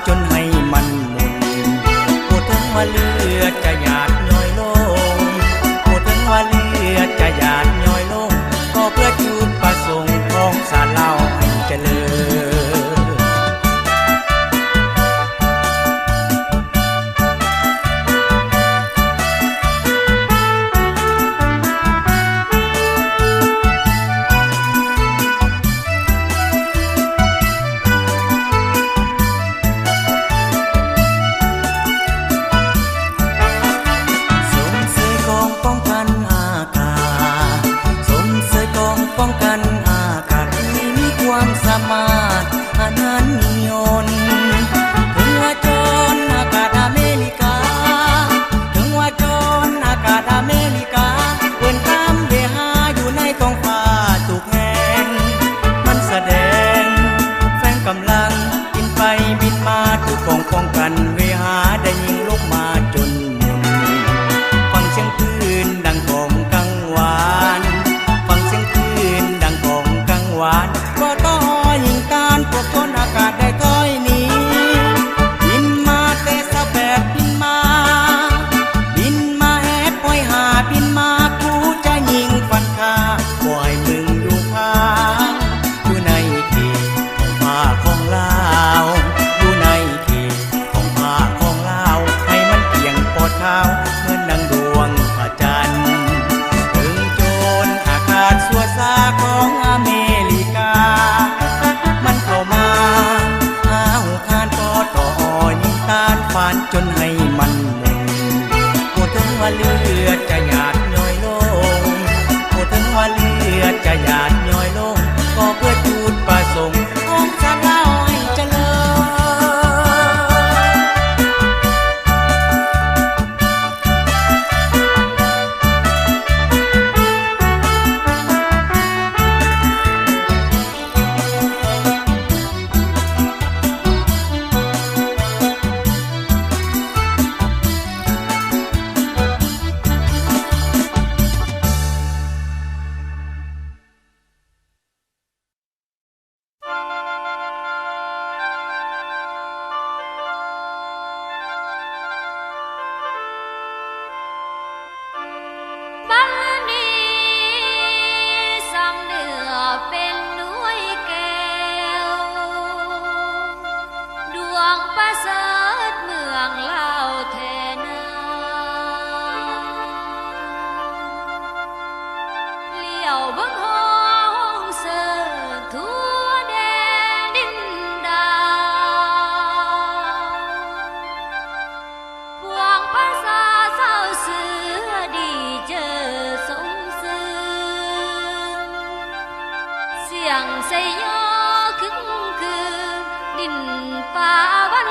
ຈົນໃຫ້ມັນໝຸ່ນ. ບໍ່ເຖິງວ່າເລືອດຈະຫຍາດຍ້ອຍລົງ, ບໍ່ເຖິງວ່າເລືອດຈະຫຍາດຍ້ອຍລົງ, ກໍເພື່ອຈຸດປະສົງຂອງຊາດລາວໃຫ້ຈະເລີນ. ຊົມເຊີຍກອງປ້ອງກັນອາກາດ, ຊົມເຊີຍກອງປ້ອງກັນອາກາດທີ່ມີຄວາມສາມາດ ອັນນັ້ນຍົນ. ເຖິງວ່າຈອນອາກາດອາເມລິກາ, ເຖິງວ່າຈອນອາກາດອາເມລິກາ, ເອີ້ນຕາມເວຫາຢູ່ໃນທ້ອງຟ້າທຸກແຫ່ງ. ມັນສະແດງແຝງກຳລັງ ບິນໄປບິນມາ ທຸກກອງປ້ອງກັນເວຫາໄດ້ຍິງລົງມາຈົນໝຸ່ນ. ຟັງສຽງປືນດັງກ້ອງກັງວານ, ຟັງສຽງປືນດັງກ້ອງກັງວານ. ບໍ່ຕ້ອງຫຍິງຕານ ພວກໂຈນອາກາດໄດ້ຖອຍໜີ. ບິນມາແຕ່ຊາວແປດ ບິນມາ, ບິນມາແຮດຮ້ອຍຫ້າ ບິນມາ ກູຈະຍິງຟັນຂ້າ ບໍ່ໃຫ້ມຶງຢູ່ຂ້າງ ຢູ່ໃນເຂດຂອງຟ້າຂອງລາວ, ຢູ່ໃນເຂດ ຂອງພາກຂອງລາວ ໃຫ້ມັນກຽງປອດຂາວ ເໝືອນດັ່ງດວງພະຈັນ. ເຖິງໂຈນອາກາດຊົ່ວຊ້າຂອງອາເມລິກາ ມັນເຂົ້າມາຫາຫູຄານ ກໍຕໍ່ອ້ອຍຍິງຕານຟານຈົນໃຫ້ມັນໝົດ. ບໍ່ເຖິງວ່າເລືອດຈະຫຍາດຍ້ອຍລົງ, ບໍ່ເຖິງວ່າເລືອດຈະຫຍາດຍ້ອຍລົງ, ກໍເພື່ອຈຸດປະສົງ ຂອງຊາດລາວໃຫ້ຈະເລີນ. ບັດນີ້ສັງເໜືອເປັນໜ່ວຍແກ້ວ ດວງປະເສີດເມືອງລາວແທ້ນາ. ຫຼຽວເບິ່ງຫໍໂຮງເສີງທົ່ວແດນດິນດາວ ພວກປະຊາຊາວເສືອດີເຈີສົມຊື່ນ ສຽງໄຊໂຍຄຶກຄື້ນ ດິນຟ້າວັນ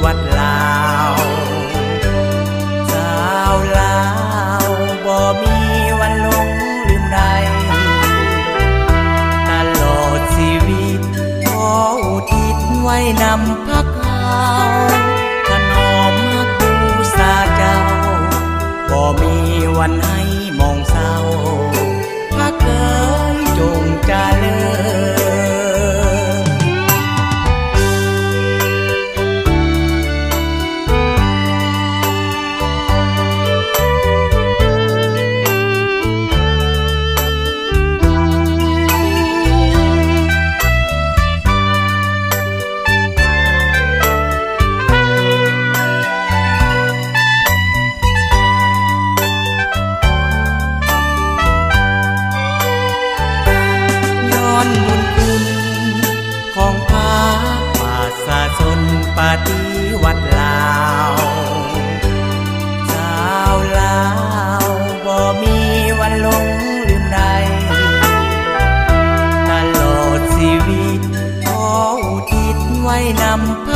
ວັດລາວ ຊາວລາວບໍ່ມີວັນຫຼົງລືມໄດ້ ຕະຫຼອດຊີວິດຂໍອຸທິດໄວ້ນຳພັກເຮົາ ຖະໜອມຮັກບູຊາເຈົ້າ ບໍ່ມີວັນໃຫ້ໝອງເສົ້າ ພະເຄີຍຈົ່ງຈະເລີນ. ຍ້ອນບຸນຄຸນຂອງພາກປະຊາຊົນປະຕິວັດລາວ ຊາວລາວບໍ່ມີວັນຫຼົງລືມໄດ້ ຕະຫຼອດຊີວິດຂໍອຸທິດໄວ້ນຳພະ